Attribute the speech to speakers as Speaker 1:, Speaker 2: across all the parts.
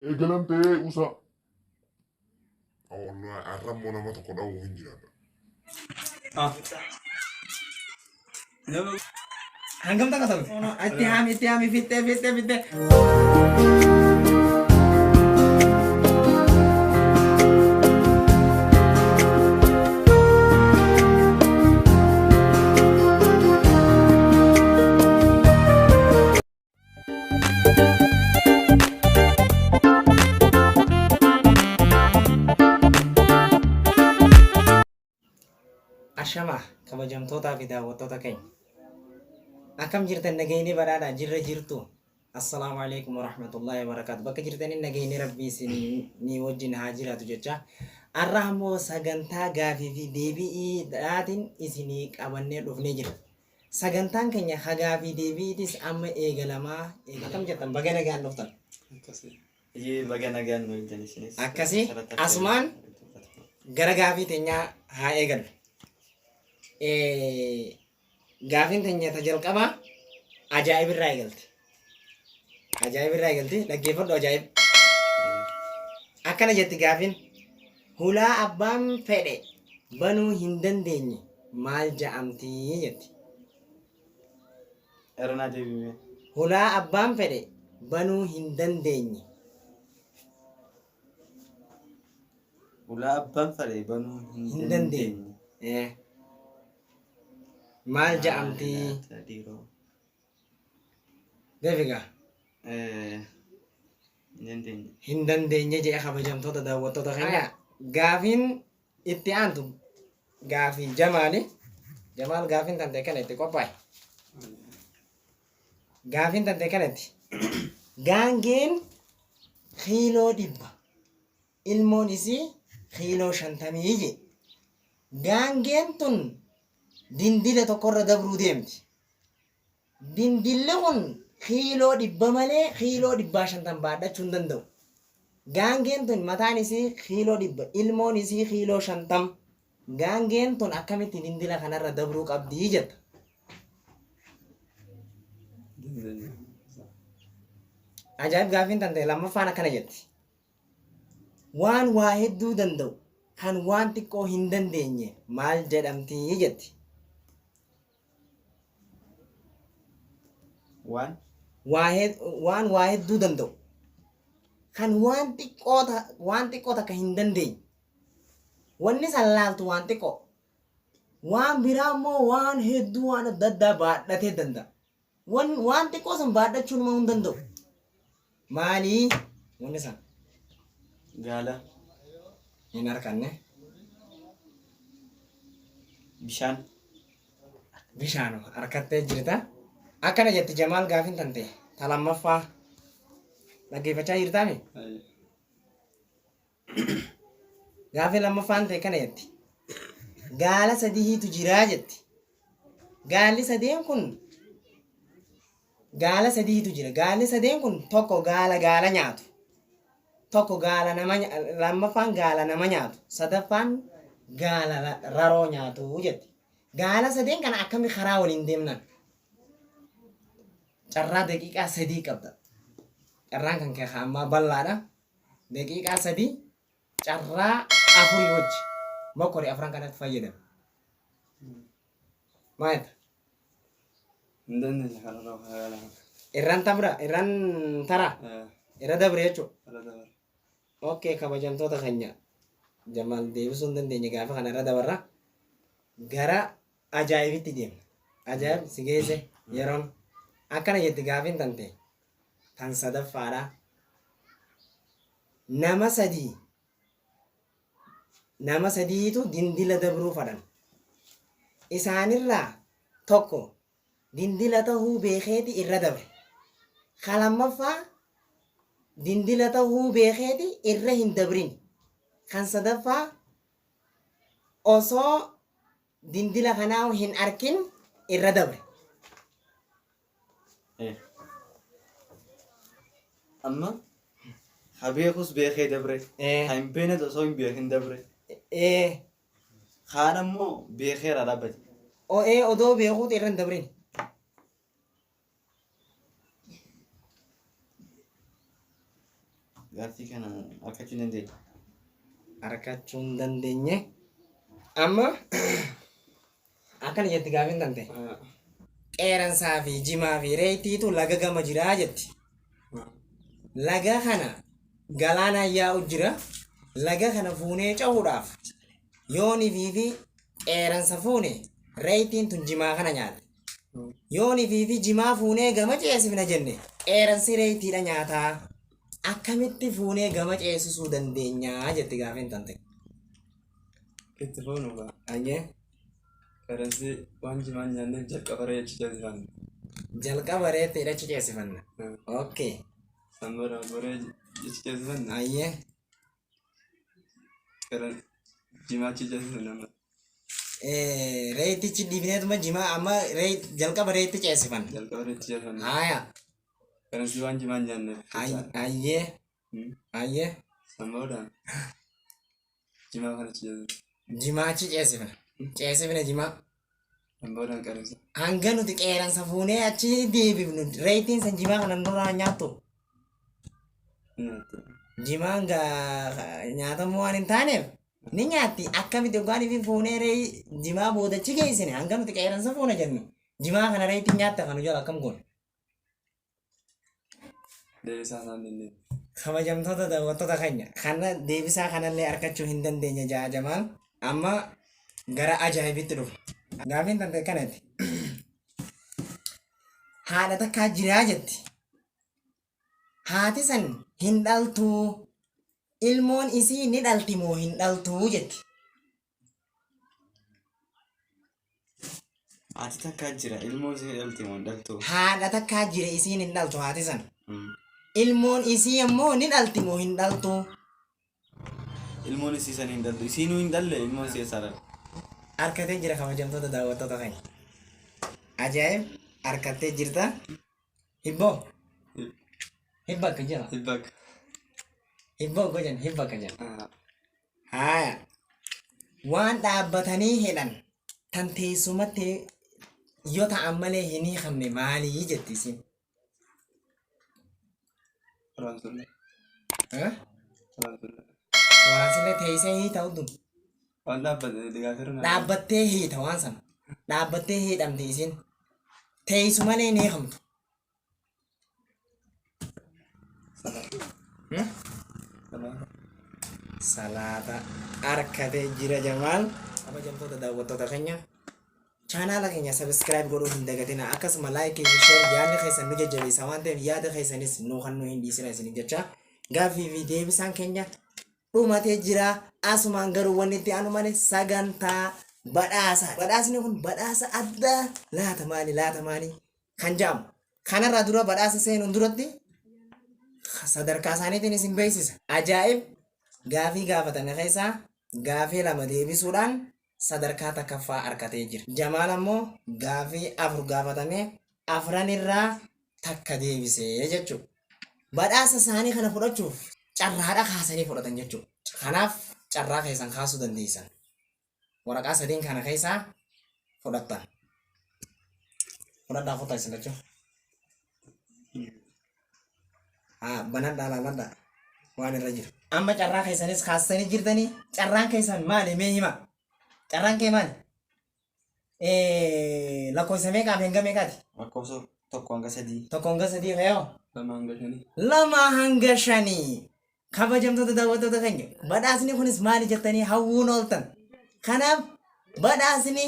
Speaker 1: Eegalan ta'ee usa. Wallahi har'a immoo nama tokko dha'uuf hin jiraadha.
Speaker 2: Nama
Speaker 3: Hangam takka ta'u? Itti haami itti haami fittee fittee fittee. Ashama kabajamtootaa fi daawwattoota keenya. Akkam jirtan nagayni badhaadha jirra jirtu. Assalaamu alaikum warahmatullahi wabarakatuh. Bakka jirtanii nagayni rabbii isin ni wajjin haa jiraatu jecha. Har'a ammoo sagantaa gaafii fi deebiidhaatiin isinii qabannee dhufnee jira. Sagantaan keenya ka gaafii deebiitis amma eegalamaa. Akkam jirtan baga nagaan dhuftan.
Speaker 2: Iyyee baga nagaan nu eegdan isinis.
Speaker 3: Akkasi asumaan gara gaafii teenyaa haa eegallu. Gaafiin teenya ta jalqabaa ajaa'ib irraa eegalti. Ajaa'ib irraa eegalti. Dhaggeeffadhu ajaa'ib. Akkana jetti gaafiin. Hulaa abbaan fedhe banuu hin dandeenye maal ja'amti jetti.
Speaker 2: Irra naa deebimee.
Speaker 3: Hulaa abbaan fedhe banuu hin dandeenye.
Speaker 2: Hulaa abbaan fedhe banuu hin
Speaker 3: Hin dandeenye. Eh. Maal ja'amti?
Speaker 2: Laata dhiiroo.
Speaker 3: Deebigaa.
Speaker 2: Eh, Hin dandeenye.
Speaker 3: Hin dandeenye jedhe kabajamtoota daawwattoota keenya. Gaafiin itti aantu gaafii Jamaali. Jamaal gaafiin tante kana itti qophaa'e. Gaafiin tante kanatti. Gaangeen kiiloo 100 ilmoon isii kiiloo 50 jedhe. Gaangeen tun dindila tokkorra dabruu deemti. Dindilli kun kiiloo 100 malee kiiloo 150 baadhachuu hin danda'u. Gaangeen tun mataan isii kiiloo 100, ilmoon isii kiiloo 50. Gaangeen tun akkamitti dindila kanarra dabruu qabdi jetta? Ajaa'ib gaaffiin tan ta'e lammaffaan akkana jetti. Waan waa hedduu danda'u kan waan xiqqoo hin dandeenye maal jedhamti jetti.
Speaker 2: Waan
Speaker 3: Waa he- waan waa hedduu danda'u kan waan xiqqoo ta- waan xiqqoo takka hin dandeenye. Wanni san laaltu waan xiqqoo. Waan biraa immoo waan hedduu waan adda addaa baadhatee danda'a. Wan, waan xiqqoo san baadhachuu numa hin danda'u. Maalii wanni san?
Speaker 2: Gaala.
Speaker 3: Hin harkanne.
Speaker 2: Bishaan.
Speaker 3: Bishaanuma harkattee jirta. Akkana jetti Jamaal gaafin tante ta lammaffaa dhaggeeffachaa jirtaami? Gaafii lammaffaan ta'e kana jetti. Gaala sadiitu jiraa jetti. Gaalli sadeen kun gaala sadiitu jira. Gaalli sadeen kun tokko gaala gaala nyaatu. Tokko gaala nama lammaffaan gaala nama nyaatu. Sadaffaan gaala raroo nyaatu jetti. Gaala sadeen kana akkami karaa waliin deemnan? Carraa daqiiqaa 3 qabda. Carraan kan kee ammaa bal'aadha. Daqiiqaa 3 carraa afurii wajji mokkori afran kanatti fayyadami. Maal jetta?
Speaker 2: Hin dandeenye kanarra karaa lama.
Speaker 3: Irraan tabra irraan tara irra dabre jechuudha.
Speaker 2: Irra dabra.
Speaker 3: Okay kabajamtoota keenya Jamaal deebisuu hin dandeenye gaafa kana irra dabarra. Gara ajaa'ibitti deemna. Ajaa'ib si geesse yeroon akkana jetti gaafiin tante tan sadaffaadha. Nama sadii nama sadiitu dindila dabruu fadhan. Isaanirraa tokko dindila tahuu beekeeti irra dabre. Ka lammaffaa dindila tahuu beekeeti irra hin dabrin. Kan sadaffaa osoo dindila kanaa hin arkin irra dabre.
Speaker 2: Amma ha beekus beekee dabre. Ha hin beeknes osoo hin beekin dabre. Kaan ammoo beekeera dhaabbate.
Speaker 3: O'ee odoo beekuuti irra hin dabrin.
Speaker 2: Gaaffii kana argachuu hin dandeenye.
Speaker 3: Argachuu hin dandeenye. Amma akkana jetti gaafiin tante. Qeeransaa fi jimaa fi reetiitu laga gama jiraa jetti. Laga kana galaanaan yaa'u jira. Laga kana fuunee cahuudhaaf yoonifii fi qeeransa fuune reetiin tun jimaa kana nyaate. Yoonifii fi jimaa fuunee gama ceesifna jenne qeeransi reetiidha nyaataa. Akkamitti fuunee gama ceesisuu dandeenyaa jetti gaafiin tante.
Speaker 4: Itti fuunu gaa.
Speaker 3: Ayyee.
Speaker 4: Qeeransi waan jimaan nyaanneef jalqaba reechi ceesifanna.
Speaker 3: Jalqaba reetti hidhachi ceesifanna. Okay.
Speaker 4: San booda boree jechi ceesifanna.
Speaker 3: Ayyee.
Speaker 4: Qeeran jimaachi ceesifanna amma.
Speaker 3: Reetichi dhiibneetuma jimaa amma jalqaba reetti ceesifanna.
Speaker 4: Jalqaba reetti ceesifanna.
Speaker 3: Haaya.
Speaker 4: Qeeransi waan jimaan nyaanneef.
Speaker 3: Ayyee. Ayyee.
Speaker 4: San booda jimaa kana ceesifanna.
Speaker 3: Jimaachi ceesifna. Ceesifna jimaa.
Speaker 4: San booda qeeransa.
Speaker 3: Hanga nuti qeeransa fuunee achi deebifnu reetiin san jimaa kana nurraa nyaattu.
Speaker 4: Nyaatti.
Speaker 3: Jimaan gaa nyaatamuu waan hin taaneef ni nyaatti. Akkamitti yookaan ifi fuunee ree jimaa boodachi geessine hanga nuti qeeransa fuuna jennu jimaa kana reetiin nyaatta kanu jala akkam goona.
Speaker 4: Deebisaa isaan dandeenye.
Speaker 3: Kabajamtoota daawwattoota keenya kana deebisaa kanallee argachuu hin dandeenye ja'a Jamaal amma gara ajaa'ibitti dhufa. Gaafiin tante kanatti. Haadha takkaa jiraa jetti. Haati san hin dhaltuu ilmoon isii ni dhalti moo hin dhaltuu jetti.
Speaker 2: Haati takkaa jira ilmoo isii dhalti moo hin dhaltu?
Speaker 3: Haadha takkaa jira isiin hin dhaltu haati san. Ilmoon isii ammoo ni dhalti moo hin dhaltuu?
Speaker 2: Ilmoon isii san hin dhaltu. Isiinuu hin dhalle ilmoon isii eessaa dhala?
Speaker 3: Harkatee jira kabajamtoota daawwattoota keenya. Ajaa'ib harkattee jirta. Hibboo. Hibba akka jira.
Speaker 4: Hibbak.
Speaker 3: Hibboo akka jenna hibba akka jenna. Haaya. Waan dhaabbatanii hidhan tan teessumatti yoo ta'an malee hin hiikamne maalii jetti isiin.
Speaker 4: Waraansulle.
Speaker 3: Eh?
Speaker 4: Waraansulle.
Speaker 3: Waraansillee teessee hiita huddun.
Speaker 4: Waan dhaabbate gaafirra naa.
Speaker 3: Dhaabbattee hiita waan sana. Dhaabbattee hidhamti isiin. Teessu malee hin hiikamtu. Hmm?
Speaker 4: Salaata.
Speaker 3: Salaata harkatee jira Jamaal. Kabajamtoota daawwattoota keenya chaanaala keenya subscribe godhuu hin dagatina. Akkasuma like fi share yaadni keessan nu jajjabeessa waan ta'eef yaada keessanis nu kan nu hin dhiisina isin jecha. Gaaffii fi deebisaan keenya dhumatee jira. Asumaan garuu wanni itti aanu malee sagantaa badhaasa. Badhaasni kun badhaasa addaa laata maali laata maali kan jedhamu. Kanarraa dura badhaasa seenuun duratti sadarkaa isaaniitiin isin beeksisa. Ajaa'ib gaafii gaafatame keessaa gaafii lama deebisuudhaan sadarkaa takkaffaa argatee jira. Jamaal ammoo gaafii afur gaafatame afran irraa takka deebisee jechuudha. Badhaasa isaanii kana fudhachuuf carraadha kaasanii fudhatan jechuudha. Kanaaf carraa keessan kaasuu dandeessan. Waraqaa sadiin kana keessaa fudhattan. Fudhadhaa kutaa isin lachuu. Haa banadhaa laaladhaa waan irra jiru. Amma carraa keessanis kaastanii jirtanii carraan keessan maali mee hima? Carraan kee maali? Lakkoofsa meeqaa fi hanga meeqaati?
Speaker 2: Lakkoofsa 1 hanga 3.
Speaker 3: 1 hanga 3 kayoo?
Speaker 4: 2 hanga 5.
Speaker 3: 2 hanga 5. Kabajamtoota daawwattoota keenya badhaasni kunis maali jettanii hawwuun ooltan. Kanaaf badhaasni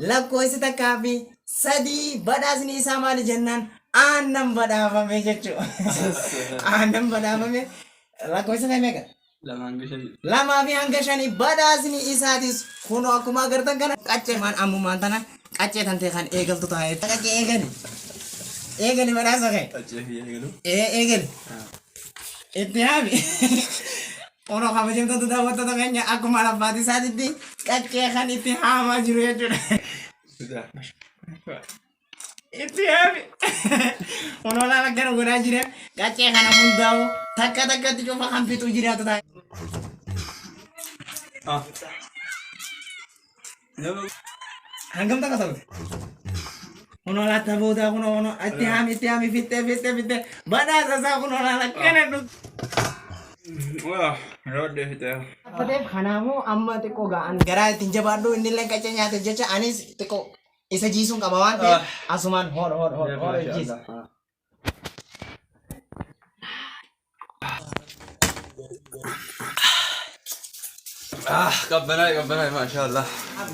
Speaker 3: lakkoofsi takkaa fi sadii badhaasni isaa maali jennaan aannan badhaafame jechuudha. Aannan badhaafame lakkoofsa kee meeqa?
Speaker 4: 2 hanga 5.
Speaker 3: 2 fi hanga 5 badhaasni isaatis kunoo akkuma agartan kana qaccee maan ammumaan tana qaccee tantee kan eegaltu ta'a. Qaccee eegali. Eegali badhaasa kee.
Speaker 4: Qaccee fi eegalu.
Speaker 3: Ee eegali. Itti haami. Kunoo kabajamtoota daawwattoota keenya akkuma alabbaati isaatitti qaccee kan itti haamaa jiru jechuudha. Itti haami. Kunoo laala gara godhaa jira. Qaccee kana hundaa'u takka takkatti cufa kan fixu jiraatu ta'a.
Speaker 4: Ah. Nama
Speaker 3: Hangam takka ta'ute? Kunoo laata boodaa kunoo kunoo itti haami itti haami fixxee fixxee fixxee badhaasa isaa kunoo laala kana dhufu.
Speaker 4: Waa, roodhee fixee.
Speaker 3: Dhaabbateef kanaafuu amma xiqqoo ga'an garaa ittiin jabaadhu inni illee qaccee nyaate jecha anis xiqqoo isa jiisuun qaba waan ta'eef asumaan hoodha hoodha hoodha hoodha jiisa.
Speaker 4: Ah, qabbanaa'e qabbanaa'e maashaallah.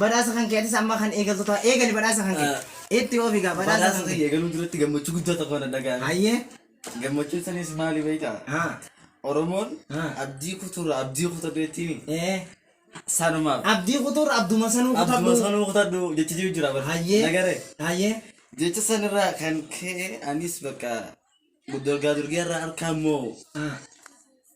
Speaker 3: Badhaasa kan keetis amma kan eegaltu ta'a eegali badhaasa kan kee itti oofi gaa badhaasa
Speaker 2: Badhaasa
Speaker 3: kan kee.
Speaker 2: kiyya eegaluu duratti gammachuu guddaa tokko na dhaga'ame.
Speaker 3: Hayyee.
Speaker 2: Gammachuun sanis maali beektaa?
Speaker 3: Haa.
Speaker 2: Oromoon
Speaker 3: Ah.
Speaker 2: abdii kutuurra abdii kutadheettiin
Speaker 3: Ee.
Speaker 2: sanumaaf.
Speaker 3: Abdii kutuurra abduma sanuu
Speaker 2: Abduma
Speaker 3: kutadhu.
Speaker 2: sanuu kutadhu jechi jiru jira bara.
Speaker 3: Hayyee.
Speaker 2: Nagaree.
Speaker 3: Hayyee.
Speaker 2: Jecha sanirraa kan ka'e anis bakka dorgaa durgee irraa harkaan moo
Speaker 3: Ah.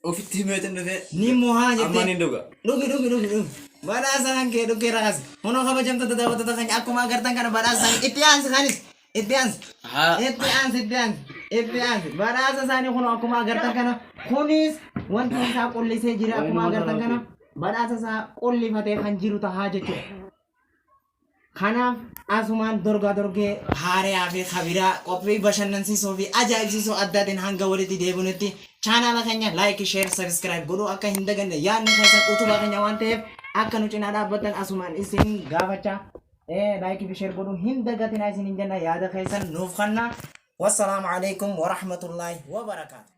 Speaker 2: ofitti himeetin dhufee.
Speaker 3: Ni mohaa
Speaker 2: Amma
Speaker 3: jettee.
Speaker 2: ni dhuga.
Speaker 3: Dhugi dhugi dhugi dhugi. Badhaasa kan kee dhugee rakas. Kunoo kabajamtoota daawwattoota keenya akkuma agartan kana badhaasa isaanii itti aansi kanis itti aansi.
Speaker 2: Haa.
Speaker 3: Itti aansi itti aansi itti aansi badhaasa isaanii kunoo akkuma agartan kana kunis wanta isaa qullisee jira akkuma agartan kana badhaasa isaa qullifatee kan jiru tahaa jechuudha. Kanaaf asumaan dorgaa dorgee haariyaa fi kabiraa qophii bashannansiisoo fi ajaa'ibsiisoo addaatiin hanga walitti deebinutti chaanaala keenya like, share, subscribe godhuu akka hin daganne yaadni keessan utubaa keenya waan ta'eef akka nu cinaa dhaabbattan asumaan isin gaafachaa like fi share godhuu hin dagatinaa isin hin jenna yaada keessan nuuf kenna. Wassalaamu alaikum warahmatullaahi wabarakaatu.